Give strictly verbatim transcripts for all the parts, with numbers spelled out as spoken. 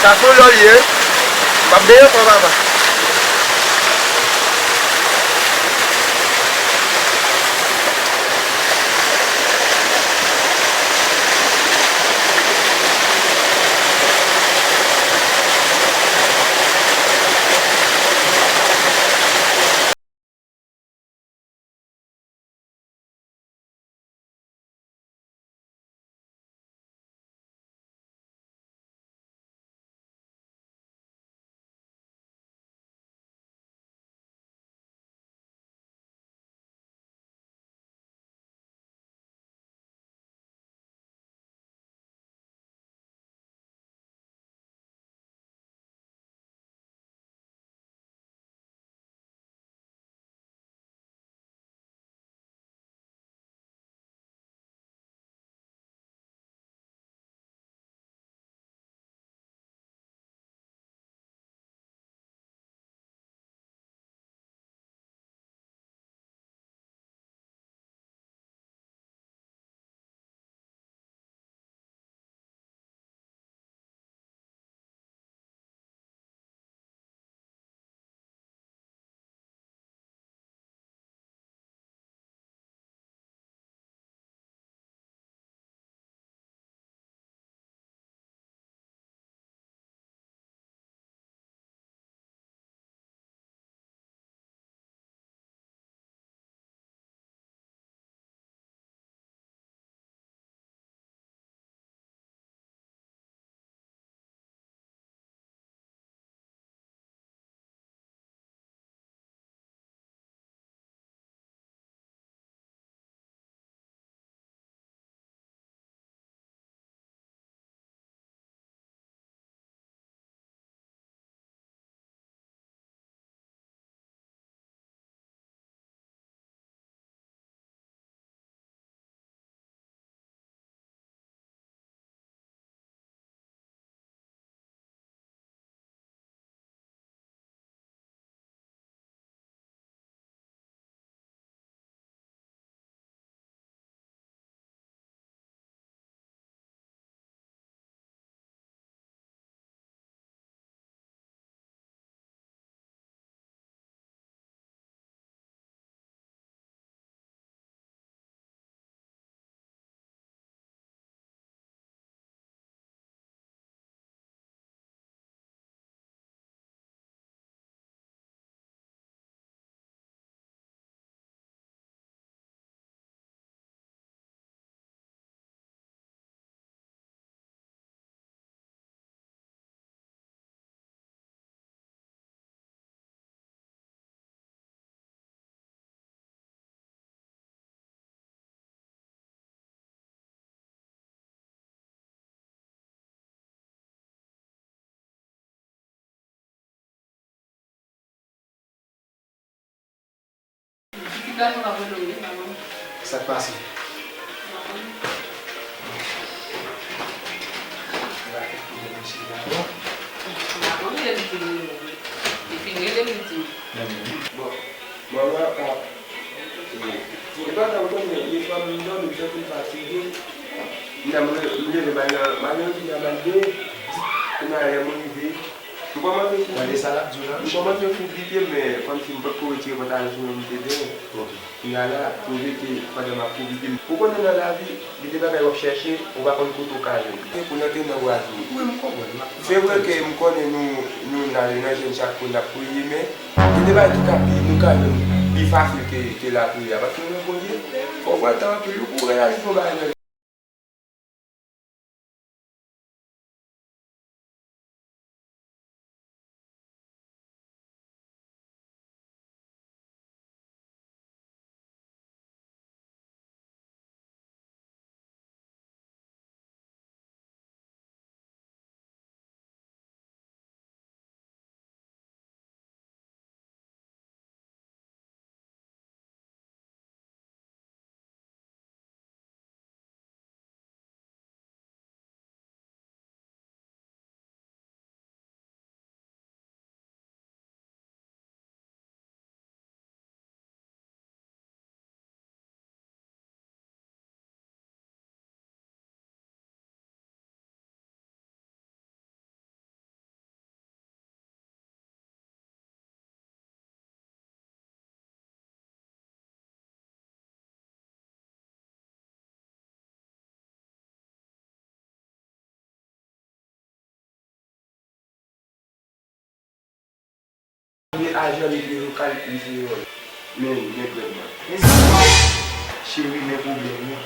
Sa sou lò l ye. M ap veye ankò, papa. Sa k pase? Bon, manman, pa, e, e pa ta w konnen, yè swa m dòmi, m santi m fatige. M nan, m leve, m al nan, m al nan lit la, m al veye. Kounye a, lè m rive, m kòmanse sou, tande sa l ap di w la? M kòmanse sou pye m, men kòmsi m potko retire pantalon sou mwen, m te benyen. Ok. Kounye a la, koze ke pandan m ap pwofite, ou konnen nan lavi, gen de bagay w ap chèche, ou pa konn kote w ka jwenn. Gen pou nan te nan waz ou. Wi, m konprann, m ap Se vre ke m konnen nou, nou n ale nan jèn chak kou n ap priye, men gen de bagay ki ka pi, nou ka jwenn pi fasil ke, ke lapriyè a. Paske nou Bondye, fò w pran tan anpil wi pou w realize yon bagay nan Li ajan, li kreyòl, li kreyòl. Men, men grenn mwen. Mezanmi, cheri, men pwoblèm nan.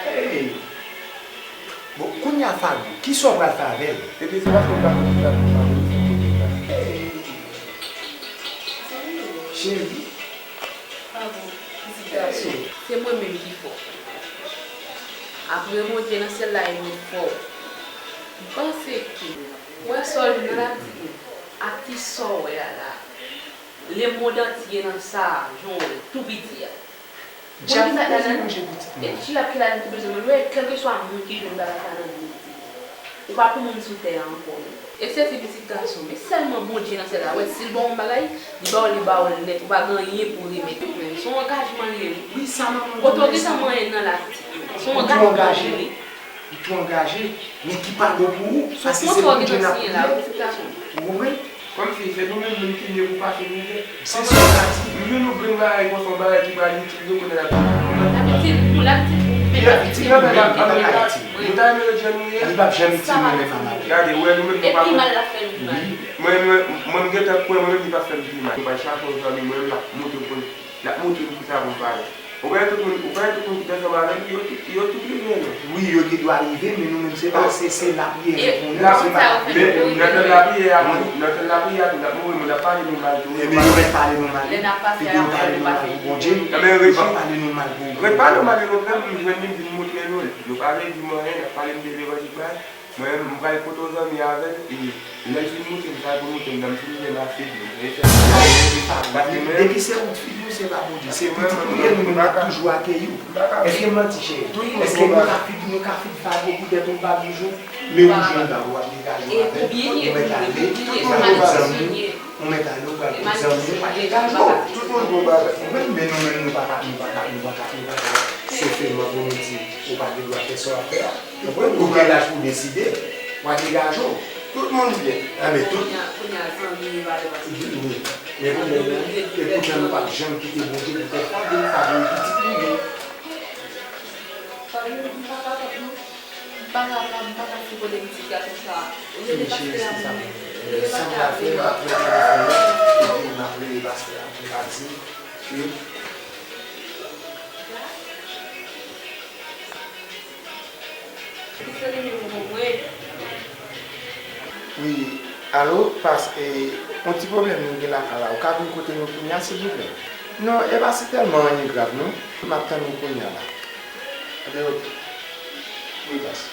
Hey! Bon, kounye a, Fabio, kisa w pral fè avè l? Ebyen, se paske m pa konn ki sa pou m fè avè l. Hey! Cheri. Bravo, pitit gason. Se mwen menm ki fò. Apre Bondye nan syèl la, e mwen fò. M panse ke, wè sa w jwenn nan lavi, a ti sa w wè a la. Lemonn antye nan sa, jan w wè, tou piti a. Djab pa bezwen manje pitit mwen. E ti ap ki la li tou bezwen manje. Wè, kèlkeswa moun ki jwenn bagay sa nan vi, ou pa pou moun sou tè a ankò, non. Eksepte pitit gason, men sèlman Bondye nan syèl la, wè, si l ba w yon bagay, li ba w, li ba w l nèt, ou pa gen anyen pou w remèt. Se yon angajman li ye, wi. Wi, sa manman di. Kote w gentan manyen nan la, pitit mwen? Se yon angajman li ye, wi. Ou tou angaje, men ki pa bon pou ou, paske se Bondye n ap priye. Ou konprann? Kòmsi se nou menm menm ki lye pou pase mizè. Se sa w ka di. Nou jwenn yon grenn bagay konsa, yon bagay ki pral itil nou kounye a. Lapitit, pou lapitit, pou lapitit. Li pa ka itil. Nou ta renmen ret jan nou ye a. Li p ap janm itil nou menm a maten. Gade, wè, nou menm nou pa konn. Mwen, mwen, mwen, m gentan kwè mwen menm li p ap fè m pi mal. Mwen pral chache yon zanmi, mwen menm l ap montre m, l ap montre m kisa pou m fè avè l. Ou konnen tout moun, ou konnen tout moun ki t ansanm avè l, yo tout, yo tout rive non. Wi, yo gen dwa rive, men nou menm se pa, se, se lapriyè nou pou nou, se pa. Men nan tan lapriyè a, nan tan lapriyè a tou, n ap mouri, moun ap pale nou mal tou. Ebyen, yo mèt pale nou mal. Figi nou pale nou mal pou Bondye. Yo p ap pale nou mal pou Bondye. Ret pale nou mal, yo menm, m jwenn li, m vin montre nou l. Nou pa vle di m anyen, n ap pale m de levanjil bay. Mwen, m pral kote yon zanmi avè l, e lè l fin moute m, sa l pou moute m nan, m fin gen afib li. E fè m. Paske mwen. Depi se ou k fib nou, se pa Bondye. Se pitit nou ye, nou menm n ap toujou akeyi w. Èske m manti, cheri? Èske nou ka fib, nou ka fib Fabio poutèt yon bab yon jou? Men ou jwenn bab ou ap degaje w avè l, ou mèt ale, ou mèt zanmi, ou mèt ale, ou pral kot zanmi, ou pa degaje w. Tout moun bon bagay. Ou konprann? Men nou menm, nou pa ka, nou pa ka, nou pa ka, nou pa ka sofe mwen pou nou di, ou pa gen dwa fè sa w ap fè a. Ou konprann? Ou gen laj pou w deside. W a degaje w. Tout moun byen. Enben, tout. Kounye a, kounye a, zanmi yo pa depanse. Wi. Men pwoblèm nan, e poutan nou p ap janm kite Bondye poutèt Fabio, Fabio e pitit nou ye. Fabio di papa p ap nou. M pa ka, m pa ka sipote pitit gason sa. Ou rele pastè a pou mwen. Rele pastè a pou mwen. Sa m pral fè, m ap pran telefòn nan, epi m ap rele pastè a pou m ka di l ke Wi, alo, pas, e, yon ti pwoblèm nou gen lakay la. Ou ka vin kote nou kounya, silvouplè? Non, e pa si tèlman anyen grav, non. M ap tann ou kounya la. Ebyen, oke. Wi, pas.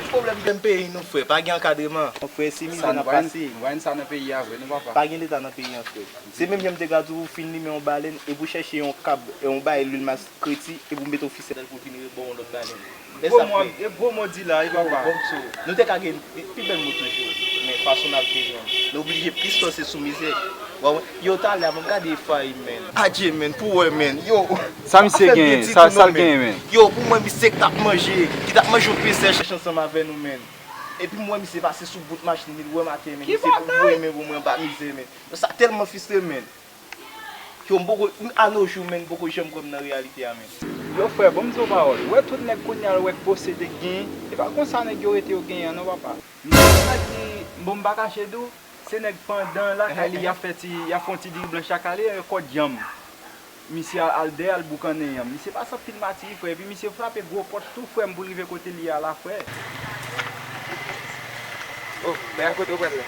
Pwoblèm gen peyi nou, frè, pa gen ankadreman. Mon frè, se mizè n ap pase. Nou pa jwenn sa nan peyi a vre, non, papa. Pa gen leta nan peyi an, frè. Se menm jan m te ka di w, ou fin limen yon balèn, epi w chèche yon kab, yon bagay lwil mas-, kreti, epi w mete yon fisèl pou l vin rebò yon lòt balèn. Gwo mo, e gwo mo di la, wi, papa. Bon, so, nou te ka gen pi bèl mo toujou, men fason n ap viv, men nou oblije plis panse sou mizè. Yo, talè a, m ap gade Efrayim, men. Adje, men, pou wè, men. Yo, sa misye genyen, sa l genyen, men. Yo, pou mwen, misye ki t ap manje, ki t ap manje yon pen sèch ansanm avè nou, men. Epi m wè misye pase sou bout machin li, l wè m atè, men. Misye voye men pou mwen anba mizè, men. Sa tèlman fristre, men. Yo, m poko, a nos jours, men, m poko janm kwè m nan reyalite a, men. Yo, frè, ban m di w pawòl. Ou wè tout nèg kounye a, ou wè k posede, k genyen. E pa konsa nèg yo rete yo genyen an, non, papa. Misye se nèg ki, bon, m pa kache di w, se nèg pandan lakay li, y ap fè ti, y ap fè yon ti diri blan chak ane, yon kòd yanm. Misye al, al dèyè, al boukannen yanm. Misye pase anpil mati, wi, frè, epi misye frape gwo pòt tou, frè m, pou l rive kote l ye a la, frè. Oh, men a kote w pral la?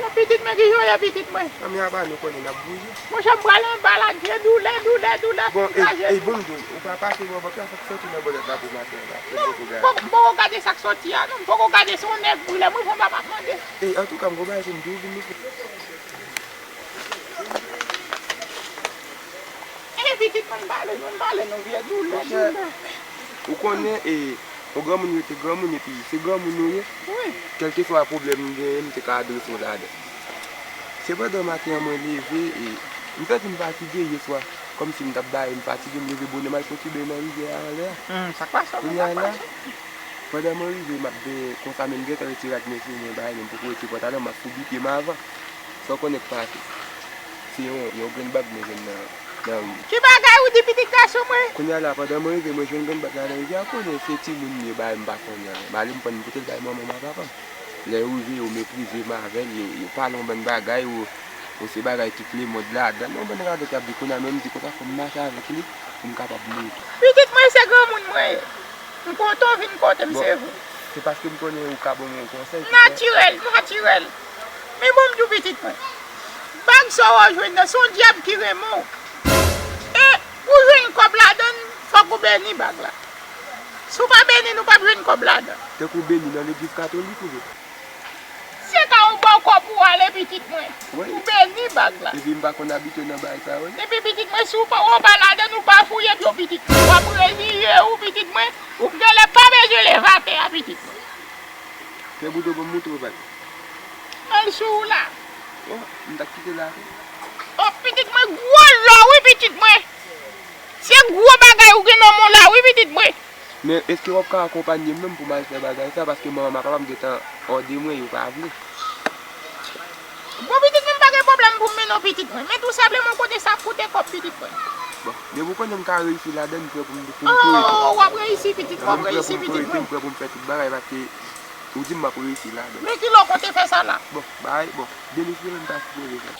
Yon pitit Ki jan w ye, pitit mwen? Manmi, apa nou konnen n ap bouje. Monchè, m pral anba la, gen doulè, doulè, doulè. Bon, ey, ey, bon, m di w, ou pa pase bò bòt la, fòk soti nan bòlèt la pou maten an la. Non, m poko, m poko gade sa k soti a, non, m poko gade, se yon nèf brile, mwen, fò m pa mande. Ey, antouka, m gon bagay pou m di w, vin nou fè. Ey, pitit mwen, m pale, mwen, m pale, non, vye doulè, doulè. Ou konnen, e, yon granmoun rete granmoun, epi se granmoun ou ye. Wi. Kèlkeswa pwoblèm m genyen, m te ka adrese w ladan. Se pandan maten an mwen leve, e, m santi m fatige yè swa. Kòmsi m t ap baye, m fatige, m leve bonè, m al fon tibeny nan rivyè a anlè a. Hmm, sa k pase w menm? Kounye a la, pandan mwen rive, m ap benyen konsa, men m gentan retire rad mwen sou mwen, bagay, men m poko retire pantalon, m ap foubi pye m avan. Sa w konnen k pase? Se yon, yon grenn bag mwen jwenn nan, nan ri. Ki bagay ou di, pitit gason mwen? Kounye a la, pandan mwen rive, mwen jwenn grenn bag la nan rivyè a, konnen se timoun m ye, bagay m pa konnen anyen. M ale m pran m pote l bay manman m ak papa m. Lè yo rive, yo meprize m avè l, yo, yo pale yon bann bagay, yo, yo se bagay tout lemonn ladan l, yon bann radòt y ap di. Kounye a, mwen, m di konsa, fò m mache avèk li pou m kapab moute. Pitit mwen, se granmoun mwen ye. M kontan w vin kote m, se vre. Se paske m konnen ou ka ban m yon konsèy ki fè. Natirèl, natirèl. Men bon, m di w, pitit mwen, bag sa w jwenn nan, se yon dyab ki renmen w. E pou w jwenn kòb ladan l, fòk ou beni bag la. Si w pa beni l, ou p ap jwenn kòb ladan. Tankou beni nan legliz katolik oubyen? Se ka ou ba w kòb pou w ale, pitit mwen. Wi. Ou beni bag la. Epi m pa konn abitye nan bagay sa yo, wi. Epi pitit mwen, si w pa, w pa ladan, ou pa fouye pye w, pitit mwen. W ap reziye w, pitit mwen. Ou genlè pa bezwen leve atè a, pitit mwen. Fè boudo ban m moute w, papa. Al sou ou la. Oh, m t ap kite la tou. Oh, pitit mwen, gwo lò, wi, pitit mwen. Se gwo bagay ou gen nan men w la, wi, pitit mwen. Men èske w ap ka akonpanye m menm pou m al fè bagay sa? Paske manman m ak papa m gentan òde mwen, yo pa vle. Bon, pitit mwen, m pa gen pwoblèm pou m mennen w, pitit mwen. Men tou senpleman, w konnen sa koute kòb, pitit mwen. Bon, depi w konnen m ka reyisi ladan l, m prè pou m, pou m prete. Oh, w ap reyisi, pitit mwen, w ap reyisi, pitit mwen. M prè pou m fè tout bagay, paske ou di m m ap reyisi ladan l. Men kilè w konte fè sa la? Bon, bagay, bon, demen si Bondye vle m ta sipoze fè.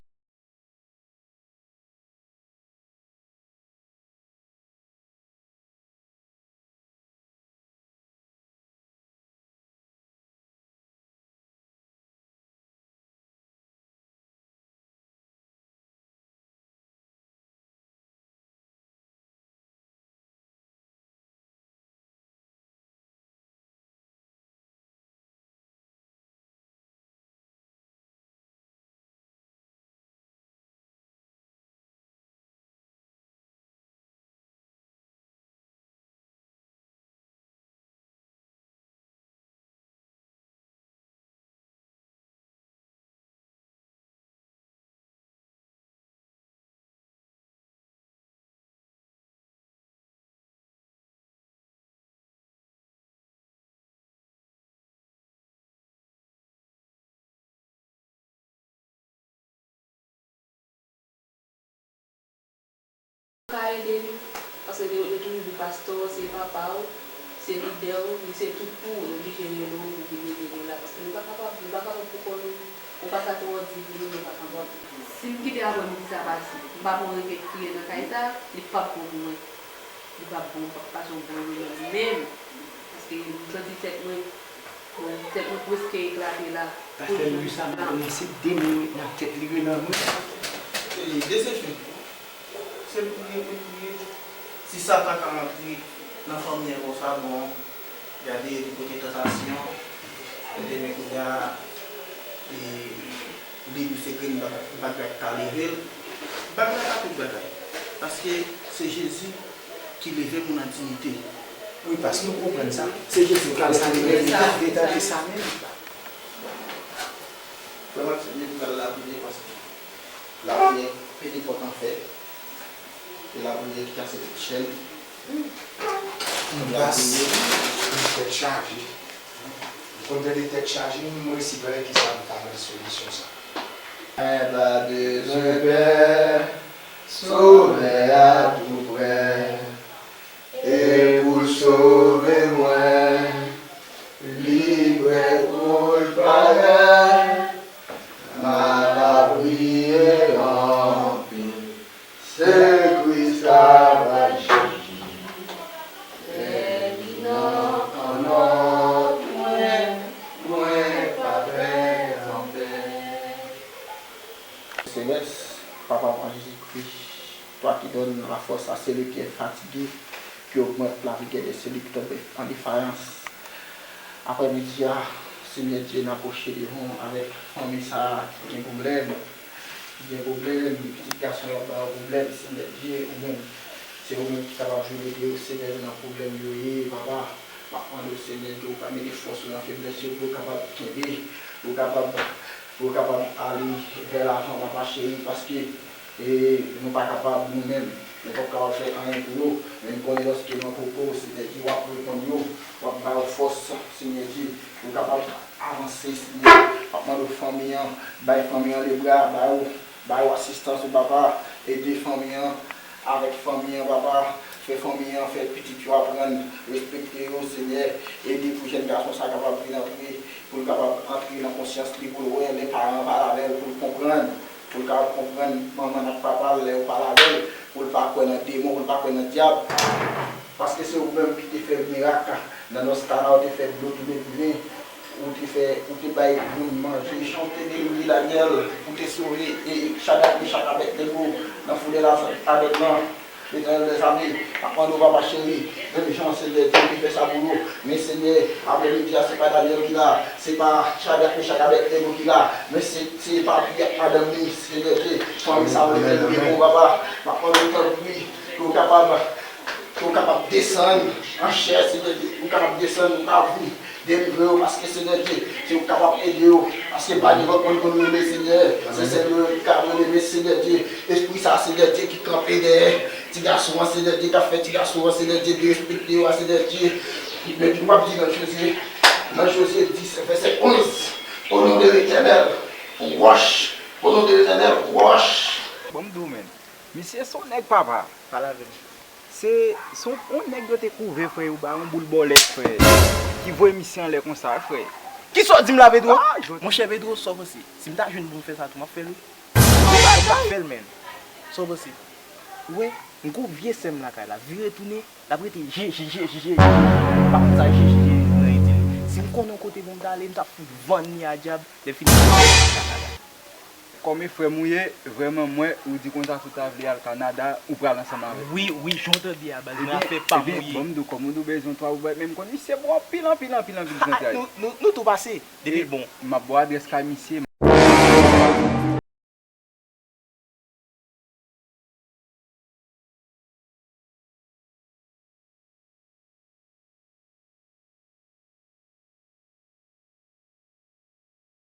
Ka ede li, paske yo, yo toujou di pastè w se papa w, se lidè w, li se tout pou ou, yo oblije rele w pou vin ede nou la, paske nou pa kapab, nou pa kapab pou kò nou, nou pa ka twò di pou nou, nou pa kapab. Si m kite aprè midi sa pase, m pa pran rete kriye nan kay sa, li p ap bon pou mwen. Li p ap bon, m p ap pase yon bon jounen menm. Paske m santi tèt mwen, mwen, tèt mwen prèske eklate la. Pastè Louis sa, m konnen se demen wi, nan tèt li wi nan mwen. E, de se fèt, se priye, se priye. Si Satan ka antre nan fanmi an konsa, bon, gade li pote tantasyon, kote men kounya, e, li di se grenn bag, bag la ki ka leve l. Bag la ka tout bagay. Paske se Jezi ki leve moun an diyite. Wi, paske nou konprann sa. Se Jezi ki leve l. Li ka detale sa menm. Frè Maxime, li pral lapriyè paske lapriyè Pentekòt an fèt. E lapriyè ki kase tout chèn. Yon bas, yon tèt chaje. M konn tande tèt chaje, m resi pa wè kisa m ka nan solisyon sa. Mwen pa bezwen pè, Sovè a tou prè, e pou l sove mwen, li prè pou l parèt, m a lapriyè anpil. Se Kris travay chak jou. Lè li nan kannòt mwen, mwen pa pè anpè. Céleste, Papa mwen Jezikri, toi qui donnes la force à celui qui est fatigué, qui augmente la vigueur de celui qui tombe en défaillance. Aprè midi a, Senyè Dye, n apwoche devan w avèk fanmi sa a ki gen pwoblèm, ki gen pwoblèm, pitit gason yo ap ba yo pwoblèm, Senyè Dye, ou menm, se ou menm ki kapab vin ede yo, Senyè, nan pwoblèm yo ye, Papa. M ap mande w, Senyè Dye, ou ka mete fòs ou nan feblès yo, pou yo kapab kenbe, pou yo kapab, pou yo kapab ale vè lavan, Papa cheri, paske E nou pa kapab, nou menm, nou p ap kapab fè anyen pou yo, men n konnen lòske nou antre kote w, Senyè Dye, w ap reponn yo, w ap ba yo fòs, Senyè Dye, pou yo kapab avanse, Senyè. M ap mande w fanmi an, bay fanmi an lebra, ba yo, ba yo asistans ou, Papa, ede fanmi an, avèk fanmi an, Papa, fè fanmi an, fè pitit yo aprann respekte yo, Senyè, ede pou jèn gason sa kapab vin antre, pou l kapab antre nan konsyans li, pou l wè lè paran an pale avè l, pou l konprann. Pou l ka konprann manman l ak papa l lè yo pale avè l, pou l pa kwè nan demon, pou l pa kwè nan dyab. Paske se ou menm ki te fè mirak nan Nòstrada, ou te fè dlo tounen pi ven, ou te fè, ou te bay moun manje. Jan w te delivre Danyèl, ou te sove, e, Chadrak, Mechak, Abèdnego nan fou de laven ardèn nan. Letènèl dèzame, m ap mande w, Papa cheri, menm jan Senyè Dye te fè sa pou yo. Men Senyè, aprè midi a, se pa Danyèl ki la, se pa Chadrak, Mechak, Abèdnego ki la, men se, se papi ak madanm li, Senyè Dye, fanmi sa yo, Letènèl, Papa. M ap mande w, tanpri, pou w kapab, pou w kapab desann an chè, Senyè Dye, pou w kapab desann nan lavi. Delivre yo, paske Senyè Dye, se ou k kapab ede yo. Paske pa nenpòt moun pou nou rele, Senyè. Se sèl ou ki ka rele, men Senyè Dye, espri sa, Senyè Dye, ki kanpe dèyè ti gason an, Senyè Dye, k ap fè ti gason an, Senyè Dye, derespekte yo a, Senyè Dye. Men m ap di nan Jozye, nan Jozye dis, vèsè onz, au nom de l'Éternel, roche, au nom de l'Éternel, roche. Bon, m di w, men, misye se yon nèg, papa. Pale avè m. Se, se yon, yon nèg yo te kouve, frè, yo ba yon boul bòlèt, frè, ki voye misye anlè konsa, frè. Kisa w di m la, Pedro? Ah, monchè Pedro, sa w panse? Si m ta jwenn pou m fè sa tou, m ap fè l, wi. M ap fè l, men. Sa w panse? Ou wè, m gon vye sè m lakay la, vire tounen, l ap rete jeje, jeje, jeje, jeje. M pa konn sa jeje, jeje nan ide l. Si m konnen yon kote pou m ta ale, m t ap fout vann li a dyab, lè fini. Kòm e frè m ou ye, vrèman m wè ou di konsa si w ta vle al Kanada, ou pral ansanm avè m. Wi, wi, jan w tande a, baz, mwen afè pa m ou ye. Ebyen, bon, m di w, kòm ou di w bezwen twa, ou bay, men m konn misye bon anpil, anpil, anpil, anpil, jan w di a. Nou, nou, nou tou pase, depi l bon. M ap ba w adrès kay misye.